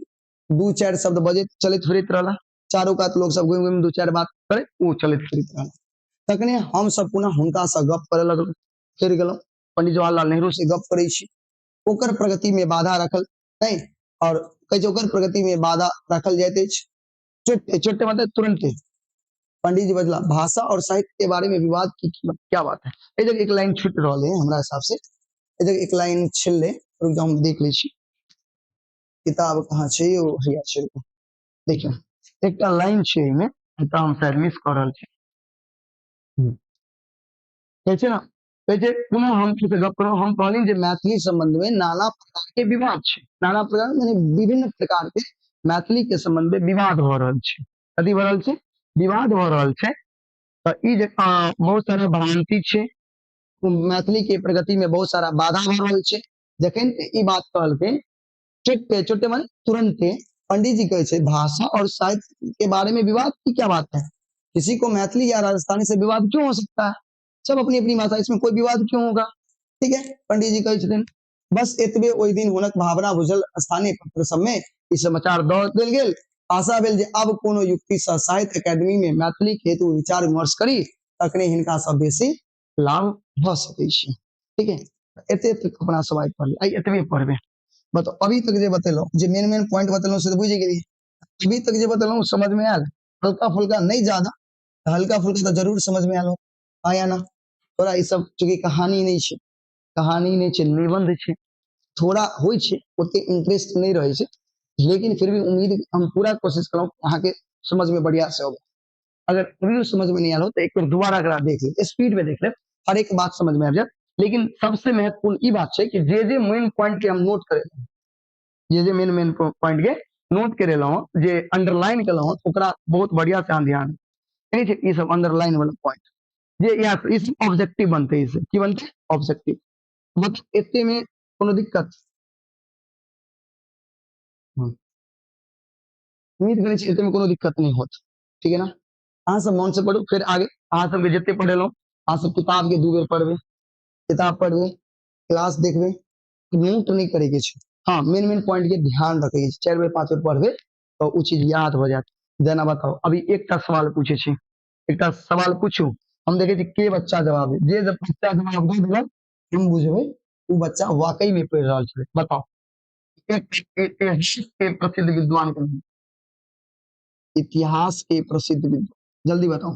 दू चारि शब्द बजैत चलैत फिरैत रहला, चारू कात लोक सब घुमि घुमि दू चारि बात करैत ओ चलैत फिरैत रहला। तखने हम सब पुनः हुनका से गप करे लगलहुँ। फिर गेलहुँ पंडित जवाहरलाल नेहरू से गप करै छी, ओकर प्रगति में बाधा रखल नहीं, और कहै छै ओकर प्रगति में बाधा रखल जाइत अछि। चोटे चोटे मतलब तुरंते पंडित जी बजला, भाषा और साहित्य के बारे में विवाद की क्या बात है। एहि जगह एक लाइन छूट रहल है हमरा हिसाब से, एहि जगह एक लाइन छलै, रुक जाउ हम देख लै छी किताब कहाँ छै। ओ हैया छै, रुकू देखियौ एकटा लाइन छै एहिमे, एतऽ हम शायद मिस कऽ रहल छी। कहै छै ने, कहै छै कोनो हम से गप करू, हम कहलिन जे मैथिली संबंध में नाना प्रकार के विवाद छै, नाना प्रकार माने विभिन्न प्रकार के मैथिली के संबंध में विवाद भऽ रहल छै। कथी भऽ रहल छै? विवाद भऽ रहल छै। तऽ ई जे बहुत सारा भ्रांति छै, मैथिली के प्रगति में बहुत सारा बाधा भऽ रहल छै। जखन ई बात कहलकै चोटे चोटे माने तुरंते पंडित जी कहै छै भाषा और साहित्य के बारे में विवाद की क्या बात है, किसी को मैथिली या राजस्थानी से विवाद क्यों हो सकता है, सब अपनी अपनी भाषा, इसमें कोई विवाद क्यों होगा। ठीक है, पंडित जी कहै छथिन बस एतबे ओहि दिन हुनक भावना बुझल स्थानीय पत्र सब में ई समाचार दऽ देल गेल। आशा भेल जे अब कोनो युक्ति से साहित्य अकादमी में मैथिली के हेतु विचार विमर्श करी तखने हिनका सब बेसी लाभ भऽ सकै छै। ठीक है, एते तक अपना सब आइ पढ़लियै, आइ एतबे पढ़बै। बताउ अभी तक जे बतेलहुँ, जे मेन मेन पॉइंट बतेलहुँ से तऽ बुझि गेलियै, अभी तक जे बतेलहुँ समझ में आयल? हल्का फुल्का नहीं ज्यादा, हल्का फुल्का तऽ जरूर समझ में आयल हो। हाँ या ना? थोड़ा ई सब चूँकि कहानी नहीं छै, कहानी नहीं छै, निबंध छै, थोड़ा होइ छै ओते इंटरेस्ट नहीं रहै छै, लेकिन फिर भी उम्मीद हम पूरा कोशिश केलहुँ अहाँके समझ में बढ़िया से अबै। अगर अभियो समझ में नहीं आयल हो तो एक बेर दोबारा एकरा देख लेब, स्पीड में देख लेब, हर एक बात समझ में आबि जायत। लेकिन सबसे महत्वपूर्ण ई बात छै कि जे जे मेन पॉइंट के हम नोट करेलहुँ, जे जे मेन मेन पॉइंट के नोट करेलहुँ, जे अंडरलाइन केलहुँ, ओकरा बहुत बढ़िया से अहाँ ध्यान नहीं छै। ई सब अंडरलाइन वाला पॉइंट जे यहाँ ई सब ऑब्जेक्टिव बनते, ई की बनते ऑब्जेक्टिव। मतलब एते में कोनो दिक्कत? उम्मीद करै छी एते में कोनो दिक्कत नहीं होत। ठीक है ना, अहाँ सब मन से पढ़ू। फिर आगे अहाँ सबके जते पढ़ेलहुँ, अहाँ सब किताब के 2 बेर पढ़बै, किताब पढ़बै, क्लास देखबै, नोट नहीं करे के छै। हाँ, मेन मेन पॉइंट के ध्यान रखे के छै। 4 बेर 5 बेर पढ़बै तऽ ओ चीज याद हो जायत। जेना बताउ अभी एकटा सवाल पूछे छी, एकटा सवाल पूछू, हम देखे छी के बच्चा जवाब दे, जे जब बच्चा जवाब दे देलक हम बुझबै ओ बच्चा वाकई में पढ़ि रहल छै। बताउ इतिहास के प्रसिद्ध विद्वान के नाम, इतिहास के प्रसिद्ध विद्वान, जल्दी बताओ।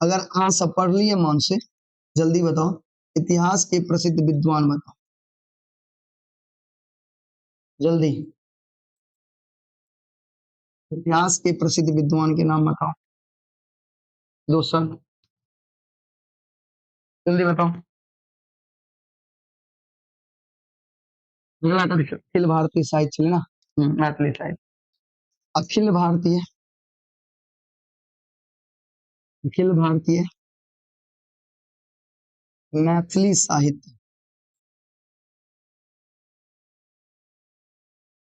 अगर अहाँ सब पढ़लिए मन से, जल्दी बताओ इतिहास के प्रसिद्ध विद्वान बताओ जल्दी, इतिहास के प्रसिद्ध विद्वान के नाम बताओ दोस्तों, जल्दी बताओ। अखिल भारतीय साहित्य छलै ना, मैथिली साहित्य, अखिल भारतीय, अखिल भारतीय मैथिली साहित्य,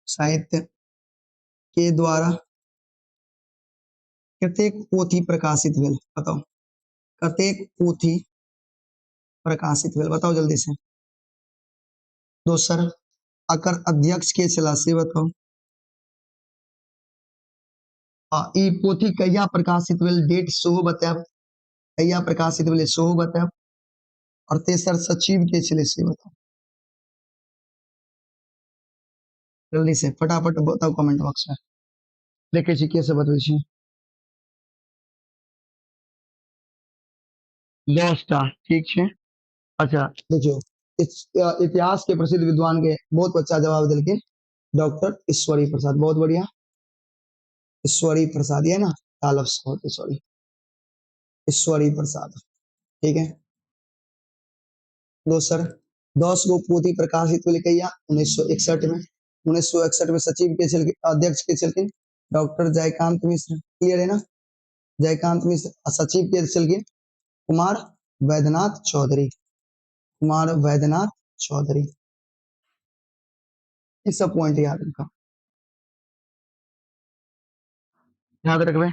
साहित्य के द्वारा कतेक पोथी प्रकाशित भेल बताओ, कतेक पोथी प्रकाशित भेल बताओ जल्दी से। दोसर अकर अध्यक्ष के छला से बताओ। आ ई पोथी कहिया प्रकाशित भेल डेट सेहो बतायब, कहिया प्रकाशित भेलै सेहो बतायब। और तेसर सचिव के छलै से बताओ जल्दी से, फटाफट बताओ कमेंट बॉक्स में। देखे छी के सब बतबै छी। 10टा, ठीक छै। अच्छा देखियौ इतिहास के प्रसिद्ध विद्वान के बहुत बच्चा जवाब देलखिन, डॉक्टर ईश्वरी प्रसाद, बहुत बढ़िया, ईश्वरी प्रसाद ये ना तालब होते, सॉरी ईश्वरी प्रसाद, ठीक है। दोसर 10 गो पोथी प्रकाशित भेलै कहिया? 1961 में। 1961 में सचिव के छलखिन, अध्यक्ष के छलखिन डॉक्टर जयकांत मिश्र, क्लियर है ना, जयकांत मिश्र। आ सचिव के छलखिन कुमार वैद्यनाथ चौधरी, कुमार वैद्यनाथ चौधरी। ई सब पॉइंट याद रखब, याद रखबै।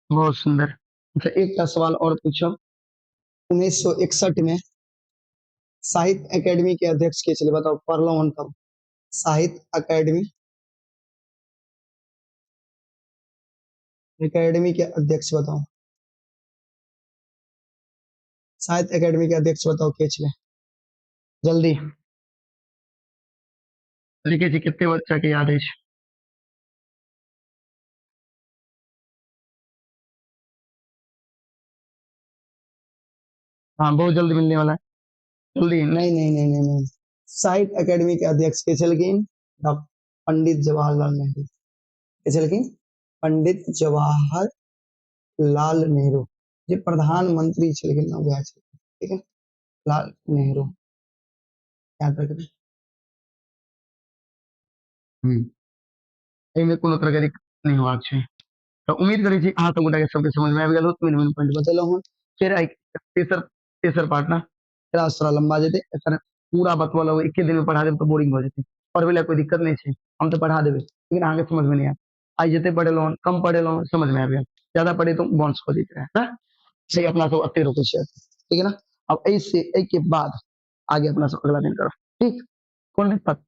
बहुत सुंदर। अच्छा एकटा सवाल और पूछब। 1961 में साहित्य एकेडमी के अध्यक्ष के छलै? बताउ, पढ़लहुं हन तब। साहित्य एकेडमी एकेडमी के अध्यक्ष बताओ, साहित्य एकेडमी के अध्यक्ष बताओ के छलै? जल्दी लिखे छी, कते बच्चा के याद अछि। हाँ बहुत जल्दी मिलने वाला है, जल्दी। नहीं नहीं नहीं नहीं नहीं, साहित्य एकेडमी के अध्यक्ष के छलखिन? डॉक्टर पंडित जवाहरलाल नेहरू के छलखिन। पंडित जवाहर लाल नेहरू जे प्रधानमंत्री छलखिन ना, वएह छलखिन, ठीक है, लाल नेहरू, याद रखबै। एहिमे कोनो तरह के दिक्कत नहि होबाक छै। तऽ उम्मीद करै छी अहाँ सब गोटा के सबके समझ में आबि गेल होत। मेन मेन पॉइंट बतेलहुँ हन। फेर आइ तेसर पार्ट ना क्लास थोड़ा लंबा जेतै, एकर पूरा बतबऽ लगबै एके दिन में पढ़ा देब तऽ बोरिंग भऽ जेतै। पढ़बै लए कोइ दिक्कत नहि छै, हम तऽ पढ़ा देबै, लेकिन अहाँके समझ में नहि आयत। आइ जते पढ़ेलहुँ हन, कम पढ़ेलहुँ हन, समझ में आबि गेल, ज्यादा पढ़ेतहुँ बाउंस कऽ दैत रहै ना, से अपना सब एते रोकै छियै, ठीक है ना। अब एहिसे एहिके बाद आगे अपना सब अगला दिन करब, ठीक? कोन दिक्कत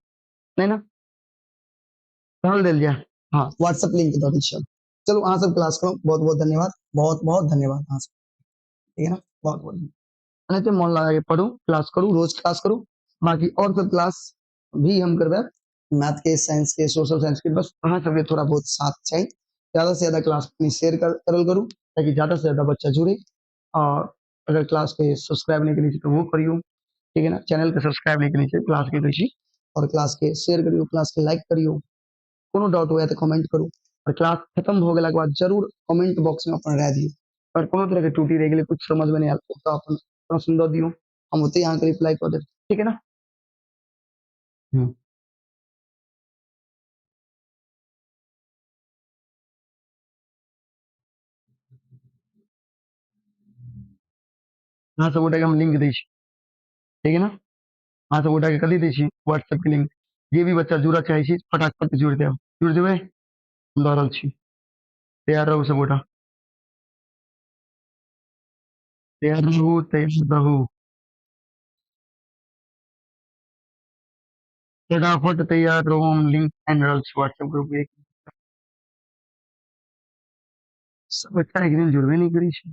नहीं ना, चल देल जाए। हाँ व्हाट्सएप लिंक दऽ दै छियै। चलू अहाँ सब क्लास करू, बहुत बहुत धन्यवाद, बहुत बहुत धन्यवाद अहाँ सब, ठीक है ना, बहुत बहुत धन्यवाद। एनाहिते मन लगा के पढ़ू, क्लास करू, रोज क्लास करू। बाकी और सब क्लास भी हम करबै, मैथ के, साइंस के, सोशल साइंस के, बस अहाँ सबके थोड़ा बहुत साथ चाही। ज्यादा से ज्यादा क्लास अपनी शेयर करल करू, ताकि ज्यादा से ज्यादा बच्चा जुड़े। और अगर क्लास के सब्सक्राइब नहीं करै छी तऽ वो करियौ, ठीक है ना। चैनल के सब्सक्राइब नहीं करै छी, क्लास के करै छी, और क्लास के शेयर करियौ, क्लास के लाइक करियौ। कोनो डाउट हुए तऽ कमेंट करू, और क्लास खत्म हो गेलाके बाद जरूर कमेंट बॉक्स में अपन राय दियौ। अगर कोनो तरह के त्रुटि रहि गेलै, कुछ समझ में नहीं आयल, तऽ अपन प्रश्न दऽ दियौ, हम ओतहि अहाँके रिप्लाई कऽ देब, ठीक है ना। अहाँ सब गोटाके हम लिंक दै छी, ठीक है ना। अहाँ सब गोटाके कथी दै छी? व्हाट्सएप के लिंक। जे भी बच्चा जुड़ऽ चाहै छी फटाफट जुड़ि देब, जुड़ि जेबै, हम दऽ रहल छी। तैयार रहू सब गोटा, तैयार रहू, तैयार रहू, फटाफट तैयार रहू। हम लिंक आनि रहल छी व्हाट्सएप ग्रुप के। सब बच्चा एक दिन जुड़बे नहि करै छै।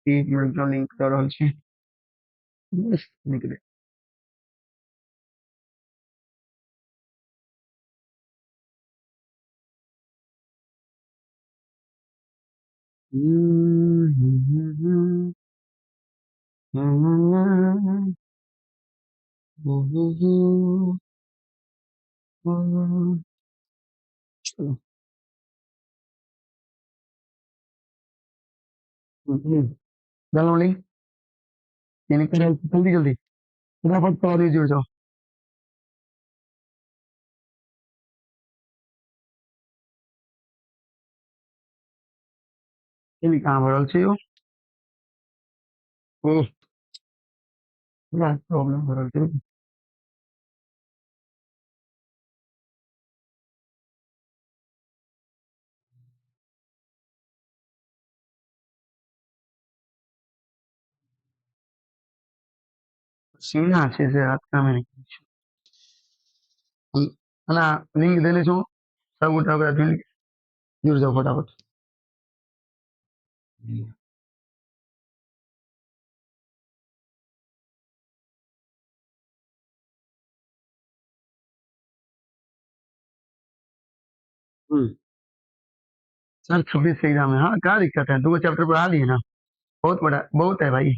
एक मिनट, लिंक दऽ रहल छी, बस निकले। चलो डालो लिंक, यानी जल्दी जल्दी फटाफट सब आदमी जुड़ जाओ। ई कहाँ भरल छै यौ? ओह, बड़ा प्रॉब्लम भरल छै। सीना छै से हाथ कामे नहि करै छै। हम एना लिंक देने छौ, सब गोटा ओकरा जुड़ि जाउ फटाफट। सर 26 से एग्जाम है। हाँ क्या दिक्कत है, 2 चैप्टर पढ़ा लिए ना, बहुत बड़ा बहुत है भाई,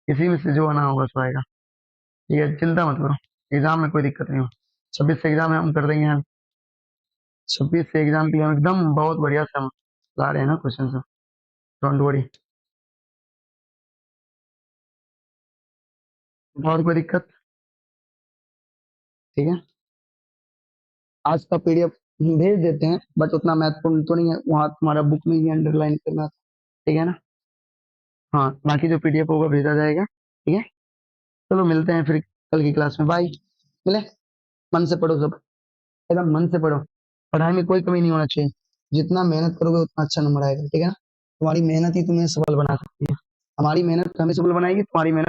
इसी में से जो आना होगा सो आएगा, ठीक है, चिंता मत करो, एग्जाम में कोई दिक्कत नहीं हो। 26 से एग्जाम है, हम कर देंगे। हम 26 से एग्जाम के लिए हम एकदम बहुत बढ़िया से हम ला रहे हैं ना क्वेश्चन सब, don't worry. और कोई दिक्कत? ठीक है, आज का पीडीएफ भेज देते हैं, बट उतना महत्वपूर्ण तो नहीं है, वहाँ तुम्हारा बुक में ही अंडरलाइन करना था, ठीक है ना। हाँ, बाकी जो पीडीएफ होगा भेजा जाएगा, ठीक है। चलो मिलते हैं फिर कल की क्लास में, बाय। मिले, मन से पढ़ो सब, एकदम मन से पढ़ो, पढ़ाई में कोई कमी नहीं होना चाहिए, जितना मेहनत करोगे उतना अच्छा नंबर आएगा, ठीक है ना। तुम्हारी मेहनत ही तुम्हें सफल बना सकती है, हमारी मेहनत हमें सफल बनाएगी, तुम्हारी मेहनत